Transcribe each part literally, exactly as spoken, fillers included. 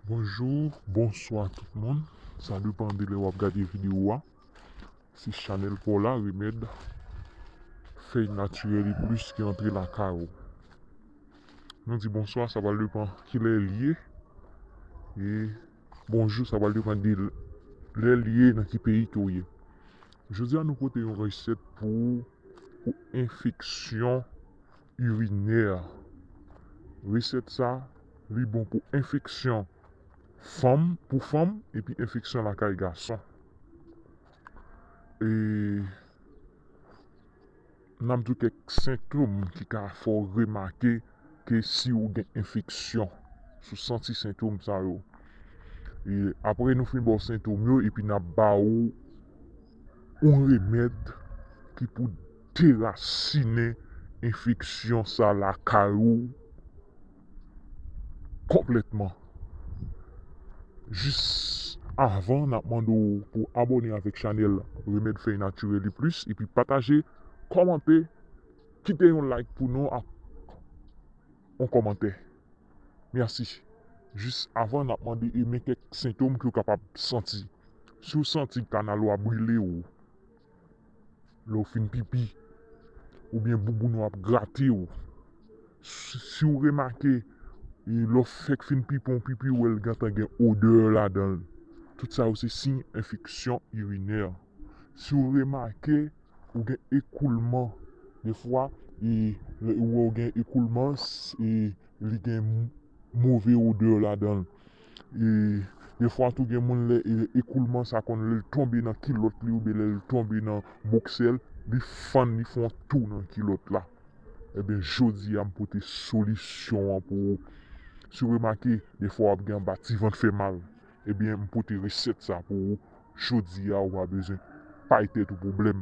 Bonjou, bonswa tout moun. Sa depann de lè w ap gade videyo a. Se chanèl pa w la, Remèd Fèy Natirèl e Plis ki antre lakay ou. Nou di bonswa, sa pral depann kilè l ye. E bonjou, sa pral depann de lè l ye, nan ki peyi ke w ye. Jodi a, nou pote yon resèt pou, pou enfeksyon irinè. Resèt sa, li bon pou enfeksyon fanm, pou fanm, epi enfeksyon lakay gason. E n ap di w kèk sentòm ki ka fè w remake ke si w gen enfeksyon, si w santi sentòm sa yo. E apre nou fin ba w sentòm yo, epi n ap ba w yon remèd ki pou derasinen enfeksyon sa lakay ou konplètman. Jis avan, n ap mande w pou abòne avèk chanèl Remèd Fèy Natirèl e Plis, epi pataje, kòmante, kite yon like pou nou ak yon kòmantè. Mèsi. Jis avan, n ap mande, e men kèk sentòm ke w kapab santi. Si w santi kanal ou ap brile w, lè w fin pipi, oubyen bouboun ou ap grate w. Si, si w remake, e, lè w fèk fin pipi, yon pipi ou wè l gentan gen odè ladan l. Tout sa yo se siy enfeksyon irinè. Si w remake, ou gen ekoulman, defwa, e, lè ou wè w gen ekoulman, s-, e, li gen m-, move odè ladan l. E, defwa tou gen moun lè, e, ekoulman sa konn lè l tonbe nan kilòt li oubyen lè l tonbe nan boksè l, li fann, li fè yon tou nan kilòt la. Ebyen, jodi a, m pote solisyon an pou ou. Si w remake, defwa w ap gen anba ti vant fè mal, ebyen, m pote resèt sa pou ou. Jodi a, ou pa bezwen bay tèt ou pwoblèm.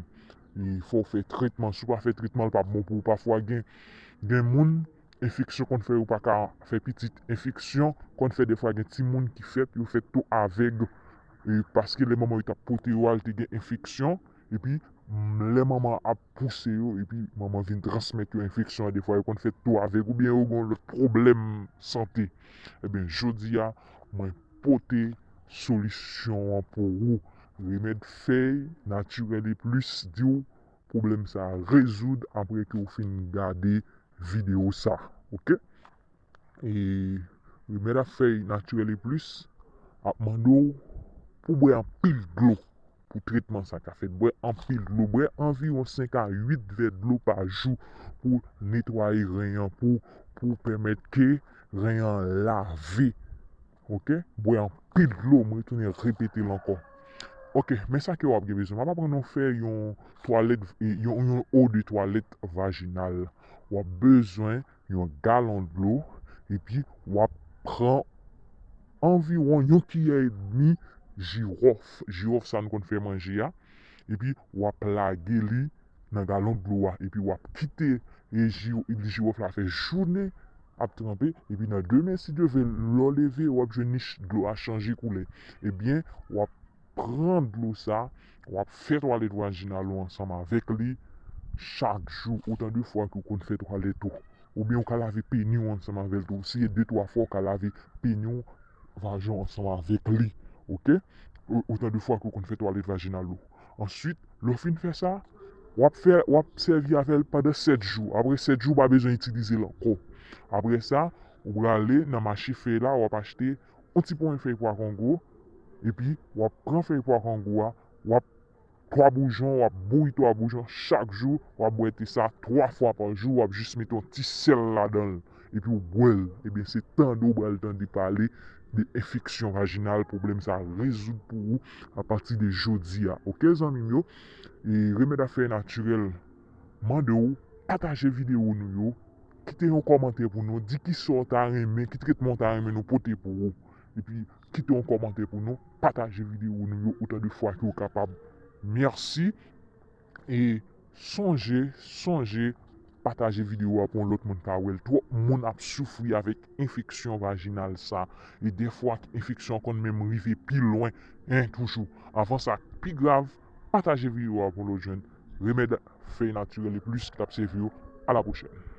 E fò w fè tretman. Si w pa fè tretman, l p ap bon pou ou. Pafwa, gen, gen moun, enfeksyon konn fè yo pa ka fè pitit. Enfeksyon konn fè defwa gen timoun ki fèt, yo fèt tou avèg. E paske lè manman yo t ap pote yo a, l te gen enfeksyon. Epi, m, lè manman ap pouse yo, epi manman vin transmèt yo enfeksyon an, defwa yo konn fèt tou avèg, oubyen yo gen yon lòt pwoblèm sante. Ebyen, jodi a, mwen pote solisyon an pou ou. Remèd Fèy Natirèl e Plis di w pwoblèm sa a rezoud apre ke w fin gade videyo sa, oke? E Remèd Fèy Natirèl e Plis ap mande w pou bwè anpil dlo pou tretman sa ka fèt. Bwè anpil dlo, bwè anviwon senk a uit vè dlo pa jou pou netwaye ren an, pou, pou pèmèt ke ren an lave. Oke? Bwè anpil dlo, mwen retounen repete l ankò. Oke, men sa ke w ap gen bezwen. M ap aprann nou fè yon twalèt, yon, yon eau de toilette vaginale. W ap bezwen yon galon dlo, epi w ap pran anviwon yon kiyè edmi jiwòf, jiwòf sa nou konn fè manje a, epi w ap lage li nan galon dlo a, epi w ap kite, e, ji-, jiwòf la fè jounen ap tranpe, epi nan demen, si Dye vle, lè w leve, w ap jwenn li ch-, dlo a chanje koulè. Ebyen, w ap pran dlo sa, w ap fè twalèt vajinal ou ansanm avèk li chak jou, otan de fwa ke w konn fè twalèt ou. Oubyen ou ka lave peni w ansanm avè l tou. Si se de, twa fwa, ou ka lave peni w, vajan w ansanm avèk li. Oke? O-, otan de fwa ke w konn fè twalèt vajinal ou. Answit, lè w fin fè sa, w ap fè, w ap sèvi avè l pandan sèt jou. Apre sèt jou, ou pa bezwen itilize l ankò. Apre sa, ou prale nan mache fèy la, w ap achte yon ti ponyen fèy pwa kongo, epi w ap pran fèy pwa kongo a, w ap twa boujon, w ap bouyi twa boujon chak jou, w ap bwè te sa twa fwa pa jou, w ap jis mete yon ti sèl ladan l, epi w bwè l. Ebyen, se tande w pral tande pale de enfeksyon vajinal, pwoblèm sa rezoud pou ou apati de jodi a. Oke, zanmi m yo? E Remèd Fèy Natirèl mande w pataje videyo nou yo, kite yon kòmantè pou nou, di kisa w ta renmen, ki tretman w ta renmen nou pote pou ou. Epi, kite yon kòmantè pou nou, pataje videyo nou yo otan de fwa ke w kapab. Mèsi. E sonje, sonje, pataje videyo a pou yon lòt moun ka wè l. Twòp moun ap soufri avèk enfeksyon vajinal sa. E dèfwa, enfeksyon an konn menm rive pi lwen, en, toujou. Avan sa pi grav, pataje videyo a pou lòt jèn. Remèd Fèy Natirèl e Plis ki t ap sèvi w. A la pwochèn.